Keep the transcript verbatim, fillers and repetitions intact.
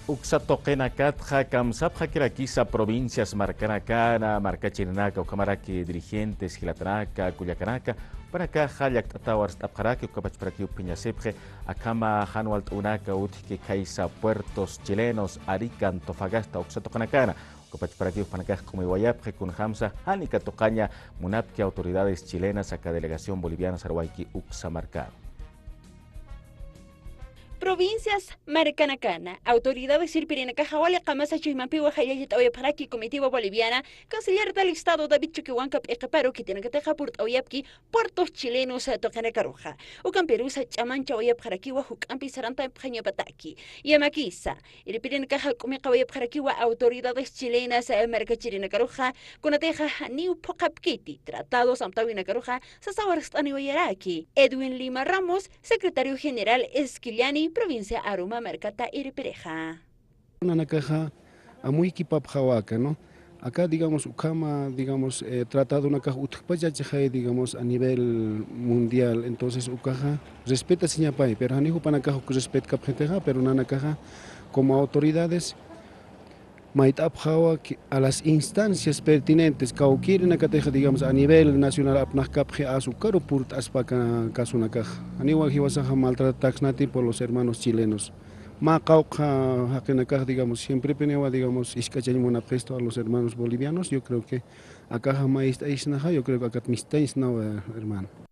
Uksa tuqinakatxa kamsapxakirakisa provincias markanakana, marka chilenaka, ukhamaraki dirigentes, jilatanaka, kullakanaka, jupanakaxa llakt'ataw arst'apxaraki, ukapachparakiw phiñasipxi, akhama jan walt'uwinaka utjki khaysa puertos chilenos, Arica, Antofagasta, uksa tuqinakana, ukapachparakiw jupanakax q'umiwayapxi, kunjamsa jan ika tuqaña munapki autoridades chilenas, aka delegación boliviana sarwayki uksa markana. Provincias markanakana, autoridades irpirinakaxa wali qamasa chuymampiwa jayallat'awayapxaraki comitiva boliviana, canciller del Estado David Chuquihuanca p'iqiparu khitinakatixa purt'awayapki puertos chilenos tuqinakaruxa. Ukampirusa ch'amanchawayapxarakiwa juk'ampi sarantapxañapataki. Yamakisa, irpirinakaxa q'umiqawayapxarakiwa autoridades chilenas, eh, markachirinakaruxa, kunatixa janiw phuqhapkiti tratados amtäwinakaruxa, sasaw arst'aniwayaraki. Edwin Lima Ramos, secretario general Esquillani, provincia Aroma markata irpirixa. Nanakaxa amuykipapxawaka, ¿no? Acá, digamos, ukhama, digamos, eh, tratadonakax utjpachachixay, digamos, a nivel mundial. Entonces, ukaxa respetasiñapay, pero jani jupanakax uk respetkapxitixa, pero nanakaxa como autoridades, mayt'apxawa que a las instancias pertinentes, kawkïrinakatix, digamos, a nivel nacional apnaqkapxi, as ukaru purt'aspa aka casunakax. Janiwa jiwasaxa maltrataksnati por los hermanos chilenos. Mä qawqha jaqinakax, digamos, siemprepiniwa, digamos, isk'achañ munapxistu a los hermanos bolivianos. Yo creo que akaxa mä ist'aysnaxa, yo creo que akat mistañsnawa, hermano.